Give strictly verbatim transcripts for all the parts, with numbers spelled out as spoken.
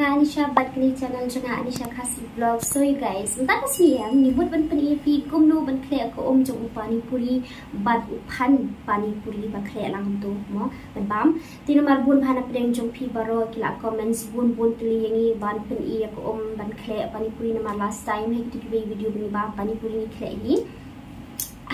Anisha bad kane channel jong nga Anisha Khasi Vlog. So you guys, mynta ka sngi em ngi mut ban pyni ïa phi kumno ban khleh ka um jong u pani puri bad u phan pani puri ba khleh lang tu mo ban bam. Te namar bun bha na pdeng jong phi baroh ki la comments bun bun tylli ïa ngi ban pyni ïa ka um ban khleh pani puri namar last time ha kitu kiwei video ba ngi bam pani puri ngi khleh hi.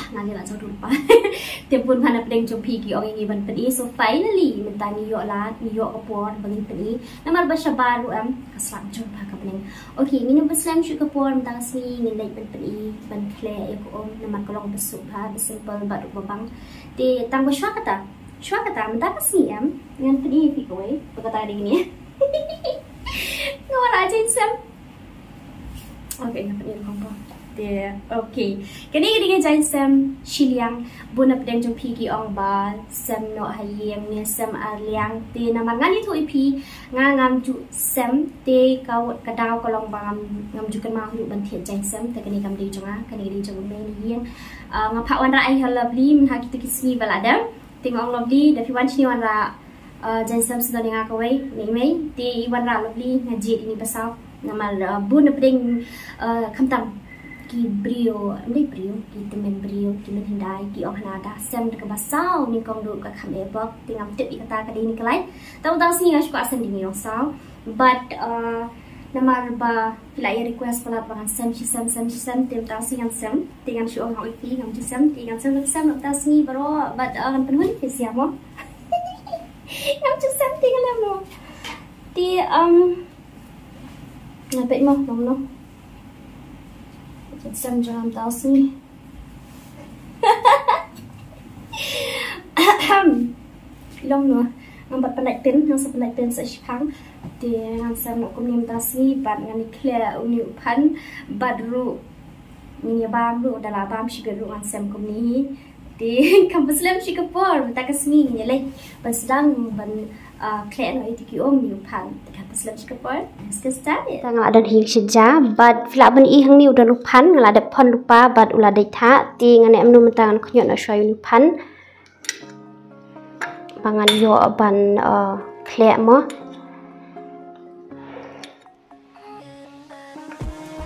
Ah, nga ngi la jong dul pa. Te bun bha na pdeng jong phi ki ong ïa ngi ban pyni. So finally mynta ngi ïoh lad, ngi ïoh ka por ba ngin pyni. Namar ba shabar ruh em ka slap jur bha ka pdeng. Okay, ngin ym pynslem shuh ka por mynta ka sngi ngin leit ban pyni ban khleh ïa ka um namar ka long ba suk bha, ba simple bad ruh ba bang. Te tang ba shuwa kata, shuwa kata mynta ka sngi em ngan pyni ïa phi kawei ba kata ka dei kane. Nga wanrah jaiñsem. Okay, nga pyni rukom ba. Te, okay. Kane ka dei ka jaiñsem shiliang, bun na pdeng jong phi ki ong ba sem noh ha ïing ne sem arliang. Te namar ngan ïathuh ïa phi, nga ngam ju sem, te ka, ka daw ka long ba ngam, ngam ju kynmaw ruh ban thied jaiñsem, te kane kam dei jong nga, kane ka dei jong u mei na ïing. Ah, nga phah wanrah ïa Lovely mynha kitu ki sngi ba la dep. Te nga ong Lovely, da phi wan shane wanrah, uh, jaiñsem sdang ïa nga kawei, ne i mei, te i wanrah Lovely, nga jied ïa ini ba saw. Namar, uh, bun na pdeng, uh, khamtam ki briew, ym dei briew, ki tymmen briew, ki mynhyndai, ki ong hana da sem da kaba saw, nyngkong ruh ka kham eh bok, te ngam tip ïa kata ka dei ne ka lai. Tang tang sngi nga shu kwah sem da ini ba saw. But, uh, namar ba phi la ïa request palat ba ngan sem shi sem, sem shi sem, te mynta sngi ngan sem, te ngan shu ong ha u ïa phi ngam ju sem, te ngan sem, sem mynta sngi baroh, but, uh, ngan pynhun ïa phi sha mo. Ngam ju sem, te ngan lem mo. Te, um, ngan peit mo, ngam no. Sem jong nga mynta sngi. Long no. Ngam pat pyndait pin, ngam sa pyndait pin sa shipang. Te ngan sem noh kumne mynta sngi bad ngan ïa khleh une u phan bad ruh ngin ïa bam ruh, da la bam shibit ruh ngan sem kumne hi. Te kam pynslem shuh ka por, mynta ka sngi ngin ïa leit ban sdang ban, ah, khleh noh ïa ki um ïa u phan. Te kam pynslem shuh ka por. Let's get started. Te nga la don hi sha ja bad phi lah ban i hangne u don u phan, nga la dep phon lypa bad u la dei thah. Te ngan ïa em no mynta ngan khñiot noh shuwa ïa u phan. Ba ngan ïoh ban, uh, khleh mo.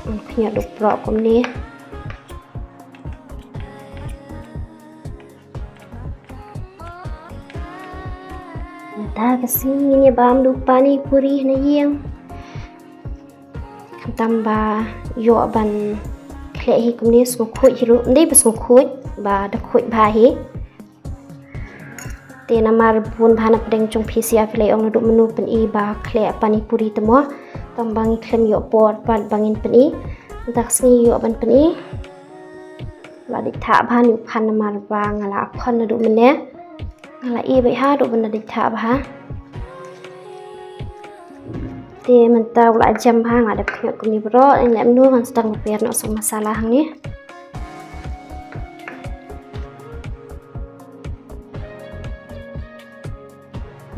Ngan khñiot da u proh kumne. Mynta ka sngi ngin ïa bam da u pani puri na ïing. Khamtam ba ïoh ban khleh hi kumne sngewkhuid hi ruh, ym dei ba sngewkhuid, ba da khuid bha hi. Te namar bun bha na pdeng jong phi sha phi la ong naduh mynno pyni ba khleh pani puri te mo. Tang ba ngi khlem ïoh por pat ba ngin pyni. Mynta ka sngi ïoh ban pyni. La dei thah bha une u phan namar ba nga la phon naduh mynne. Nga la i beit ha duh ban la dei thah bha. Te mynta u la jem bha, nga dep khñiot kumne baroh, ngan leh em no ngan sdang ban ber noh sa u masala hangne.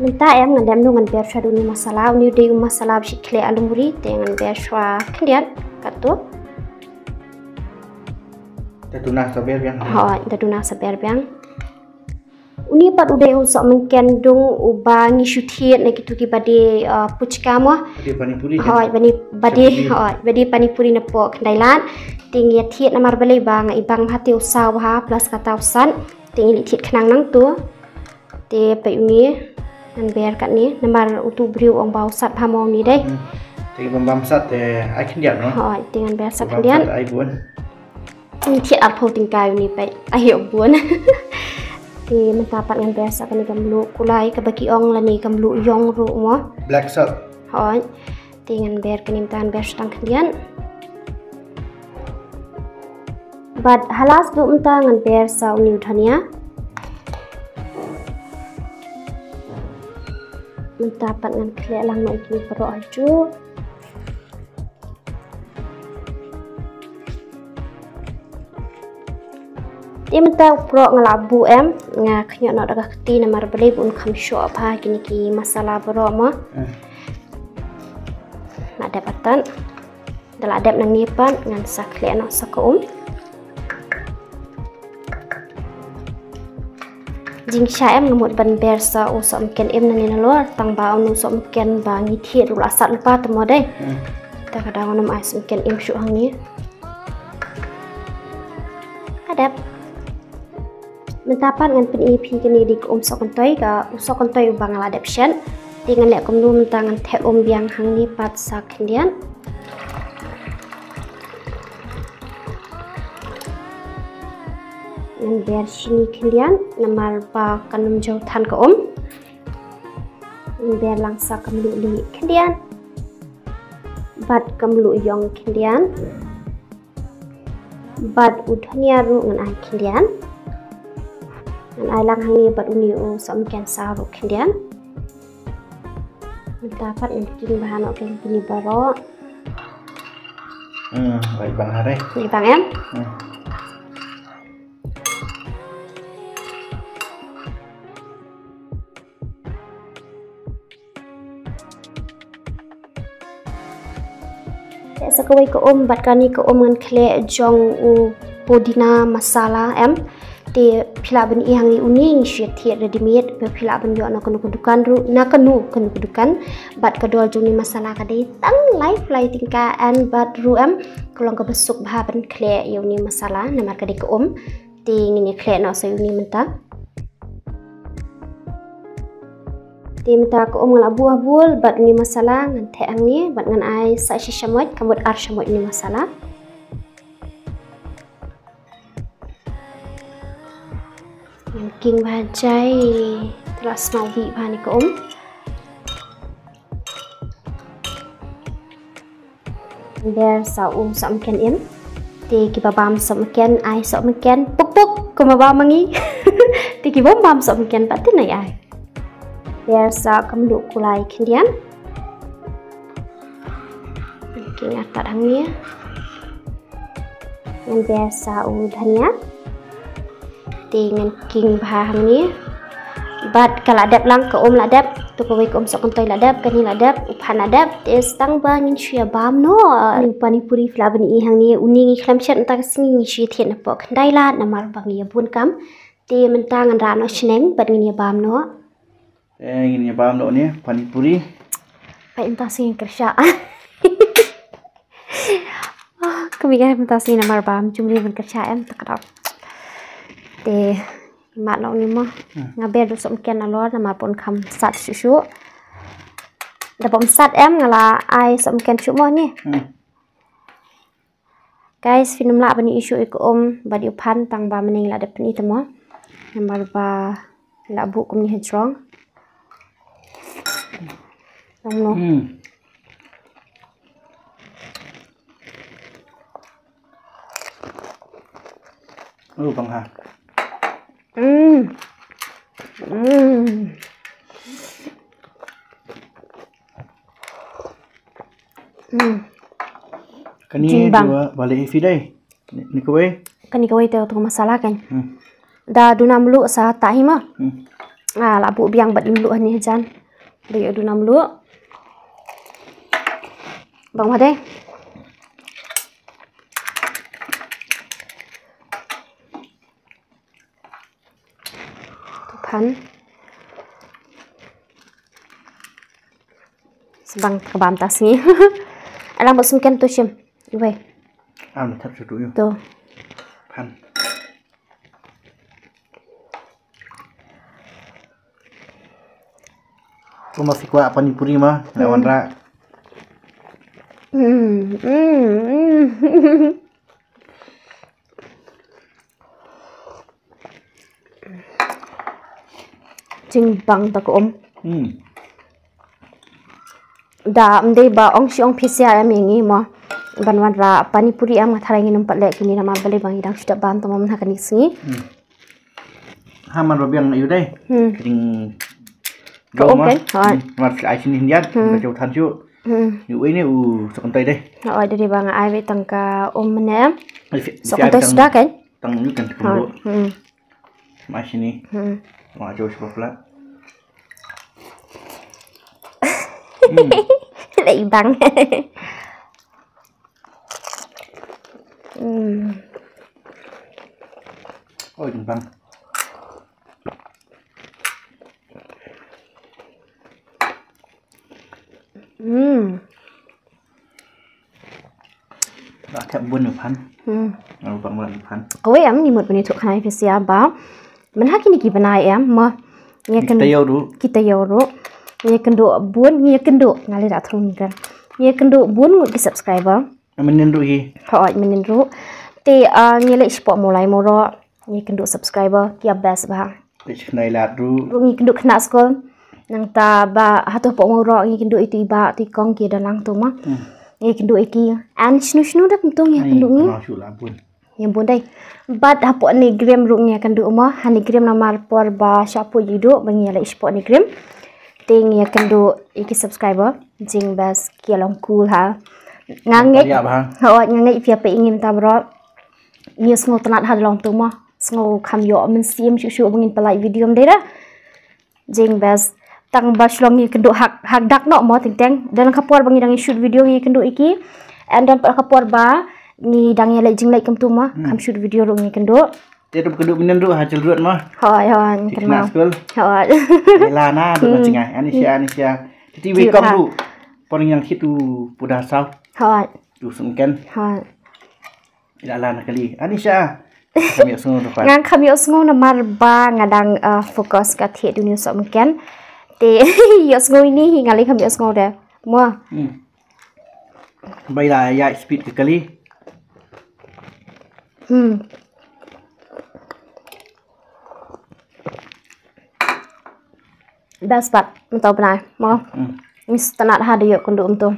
Mynta em ngan leh em no ngan ber shuwa da une u masala, une u dei u masala ba shi khleh aloo muri, te ngan ber shuwa khyndiat katto. Da duna sa ber biang. Hooid, da duna sa ber biang. Une pat u dei u sohmynken dung uba ngi shu thied na kitu kiba die, uh, puchka mo. Ba die pani puri. Hooid, ba die, ba die, hooid, ba die pani puri napoh khyndai lad. Te ngi ïa thied namar balei ba nga i bang bha te u saw bha plus kata u sat. Te ngi leit thied khnang nangto. Te peit une ngan ber katne namar utu u briew u ong ba u sat bha mo une dei. Hmm. Te ki bym bam sat te ai khyndiat no. Hooid, te ngan ber sa khyndiat. Bam sat ai bun. Ngi thied arphew tyngka ïa une peit. Ai ïoh bun. Te mynta pat ngan ber sa kane ka mluh kulai kaba ki ong lane ka mluh ïong ruh mo. Black salt. Hooid. Te ngan ber kane mynta ngan ber sa tang khyndiat. Bad ha last duh mynta ngan ber sa une u dhania. Mynta pat ngan khleh lang noh ïa kine baroh ha juh. Te mynta u proh nga la buh em, nga khñiot noh da ka kti namar balei ba un kham shoh bha kine ki masala baroh mo. Hmm. La dep artat. Da la dep nangne pat ngan sa khleh noh sa ka um. Jingshisha em nga mut ban ber sa u sohmynken im nangne nalor, tang ba une u sohmynken ba ngi thied ruh la sat lypa te mo dei. Hmm. Te ka daw ngam ai sohmynken im shuh hangne. Ka dep. Mynta pat ngan pyni ïa phi kane dei ka um sohkyntoi, ka u sohkyntoi uba nga la dep shet. Te ngan leh kumno mynta, ngan theh um biang hangne pat sa khyndiat. Ngan ber shini khyndiat namar ba kan ym jew than ka um. Ngan ber lang sa ka mluh lieh khyndiat bad ka mluh ïong khyndiat. Bad u dhania ruh ngan ai khyndiat. Ngan ai lang hangne bad une u sohmynken sa ruh khyndiat. Mynta pat ngan king bha noh kine baroh. Hmm, baik bang hari. Baik bang em? Hmm. Te sa kawei ka um, bad kane ka um ngan khleh jong u pudina masala em. Te phi lah ban ïoh hangne, une ngi shu thied ready made, ba phi lah ban ïoh na kano ka dukan ruh, na kano kano ka dukan. Bad ka dor jong une masala ka dei tang laiphew lai tyngka, and bad ruh em ka long kaba suk bha ban khleh ïa une masala namar ka dei ka um. Te ngin ïa khleh noh sa ïa une mynta. Te mynta ka um nga la buh ha bowl bad une masala ngan theh hangne bad ngan ai sa shi shamoit, ka mut ar shamoit une masala. Ngan king bha jai, te la smaw bih bha ne ka um. Ber sa u sohmynken im. Te kiba bam sohmynken ai sohmynken puk puk kumba bam ma ngi. Te kiba bam sohmynken pat te nai ai. Ber sa ka mluh kulai khyndiat. King artat hangne. Ngan ber sa u dhania. Te ngan king bha hangne. Bad ka la dep lang, ka um la dep. To kawei ka um sohkyntoi la dep, kane la dep, u phan la dep. Te sa tang ba ngin shu ïa bam noh. Une u pani puri phi lah ban ïohi hangne, une ngi khlem shet mynta ka sngi, ngi shu thied napoh khyndai lad namar ba ngi ïa bun kam. Te mynta ngan rah noh shneng bad ngin ïa bam noh. Te ngin ïa bam noh ne pani puri. Peit mynta sngi ngan kyrshah. Ah, ka mih mynta sngi namar ba ym ju mih ban kyrshah em, te ka daw. Te mad noh ne mo. Hmm. Nga ber da u sohmynken nalor namar ba un kham sat shuh shuh. Da ba um sat em nga la ai sohmynken shuh mo ne. Hmm. Guys, phin ym lah ban ïohi shuh ïa ka um bad ïa u phan tang ba mynne ngi la dep pyni te mo. Namar ba la buh kumne hajrong. Long no. Hmm. Oh, bang ha. Hmm. Hmm. Hmm. Kane jingbang. Dua balik isi dai. Ni, ni kawei. Kane kawei te tu masala kan. Hmm. Da duna mluh sa ta hi ma. Hmm. Ah, la buh biang bad i mluh ni jan. Da ïa duna mluh. Bang ma dai. Phan. Sbang ka bam ta sngi. Alang ba sngken tu shim. Iwei. Am thap shu tu yu. Tu. Phan. Tu masih kuat pani puri ma, lawan rak. Hmm, hmm, hmm. Jingbang ta ka um. Hmm. Da ym dei ba ong shi ong phi sia em ïa ngi mo. Ban wanrah pani puri em nga tharai ngin ym pat leh kine namar balei ba ngi dang shu dep bam tang mo mynha kane ka sngi. Hmm. Ha man ba biang na ïu dei. Hmm. Ka jing ka um kan? Ha. Hmm. Mar ai sini hyndiat, hmm, ka jauh than shu. Hmm. Ïu ini u sohkyntoi dei. Ha, oi dei ba nga ai wei tang ka um mynne em. Sohkyntoi suda kan? Tang ïu kan. Ha. Hmm. Mai sini. Hmm. Mai jauh sebab pula. Hmm. Lai bang. Hmm. Oh, ini bang. Bun u phan. Hmm. Nga ruh pat mut u phan. Kawei em, ngi mut ban ïathuh khana ïa phi sha ba. Mynha kine ki bnai em, ma. Ngi kynduh. Kita ïoh ruh. Kita ïoh ruh. Ngi kynduh bun, ngi kynduh. Nga leh da thung kan. Ngi kynduh bun ngut ki subscriber. Mynnin ruh hi. Hooid, mynnin ruh. Te, ah, ngi leh shapoh Mawlai Mawroh. Ngi kynduh subscriber, ki ïa best ba. Te shi khynnah lad ruh. Ruh ngi kynduh khynnah skul. Nangta ba hato hapoh Mawroh ngi kynduh ïa tu i bah, tu i kong ki da lang tu ma. Hmm. Ngi kynduh ïa ki. An shnu shnu da kumtu ngi kynduh ngi. Ai, kynduh shu la bun. Ïa bun dei. Bad hapoh NEIGRIHMS ruh ngi kynduh ma, ha NEIGRIHMS namar por ba shapoh ïa duh ba ngi leh shapoh NEIGRIHMS. Te ngi kynduh ïa ki subscriber, jing best ki long cool ha. Nga ngeit. Ïa ba. Hooid, nga ngeit phi ïa peit ïa ngi mynta baroh. Ngi sngew tynnad ha da long tu ma. Sngew kham ïoh mynsiem shuh shuh ba ngin pynlait video ym dei da. Jing best. Tang ba shu long ngi kynduh hak, hak dak noh mo teng teng. Don ka por ba ngi dang shoot video ngi kynduh ïa ki. And don pat ka por ba ngi dang ïaleh jingleh kumtu ma. Hmm. Kham shoot video ruh ngi kynduh. Te ruh kynduh mynnin ruh ha Jylliew Road ma. Hooid, hooid, ngi kynmaw. Khynnah skul. Hooid. Ïa la na, don na jngai. Anisha, Anisha. Te welcome ruh. Por ngi nang hit u Puda Saw. Hooid. Tu sngewken. Hooid. Ïa la na kali. Anisha. Kham ïohsngew tu pat. Ngan kham ïohsngew namar ba nga dang, uh, focus ka thied dunia sok mungkin. Te ïohsngew ïa ini hi nga leh kham ïohsngew de. Mo. Hmm. Bai la ïa speed ka kali. Hmm. Best part, mynta u bnai, mo. Hmm. Ngi sngewtynnad ha da ïoh kynduh mynta.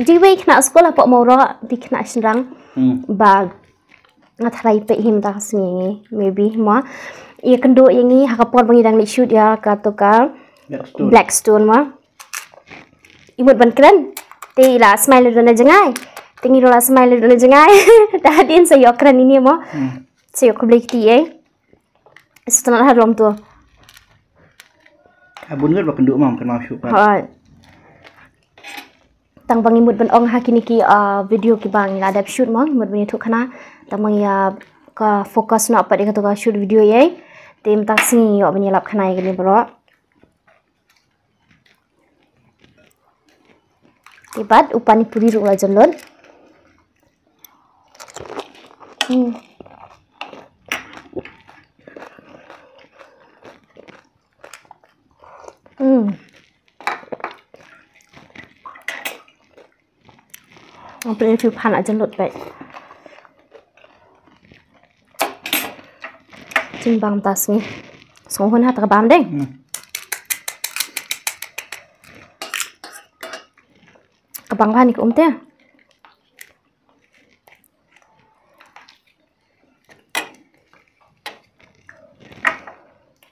Iti wei khynnah skul hapoh Mawroh, iti khynnah shynrang. Hmm. Ba nga tharai peit hi mynta ka sngi, maybe mo. Ïa kynduh ïa ngi ha ka por ba ngi dang leit shoot ïa kato ka Black Stone. Black Stone mo. I mut ban kren. Te i la smile ruh na jngai. Te ngi ruh la smile ruh na jngai. Te hadien sa ïoh kren ine mo. Hmm. Sa ïoh khublei kti ei. Sngewtynnad ha da long tu. A bun ngut ba kynduh ma, kynmaw shuh pat. Hooid. Tang ba ngi mut ban ong ha kine ki, ah, video kiba ngi la dep shoot mo, ngi mut ban ïathuh khana. Tang ba ngi, ah, ka focus noh pat ïa kato ka shoot video ei. Te mynta ka sngi ïoh ban ïalap khana ïa kine baroh. Te bad u pani puri ruh la jan lut. Hmm. Hmm. Nga pynlong ïa u phan la jan lut bad. Jingbam mynta sngi. Sngewhun ha ta ka bam dei. Hmm. Ka bang bha ni ka um te.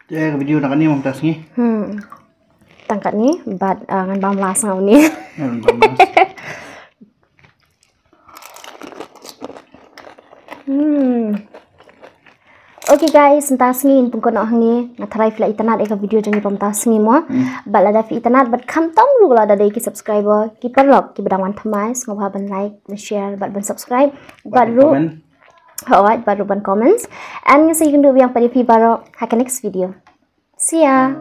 Te ka video na kane mynta sngi. Hmm. Tang katne bad, ah, ngan bam la sngew ni. Ngan bam la. Hmm. Okay guys, mynta sngi ngin pynkut noh hangne. Nga tharai phi la itynnad ïa ka video jong ngi mynta sngi mo. Hmm. Bad lada phi itynnad bad khamtam ruh lada dei ki subscriber, ki paralok kiba dang wan thymmai, sngewbha ban like, ban share bad ban subscribe. Bad ruh comment. Hooid, bad ruh ban comments. And ngin sa ïakynduh biang pat ïa phi baroh ha ka next video. See ya.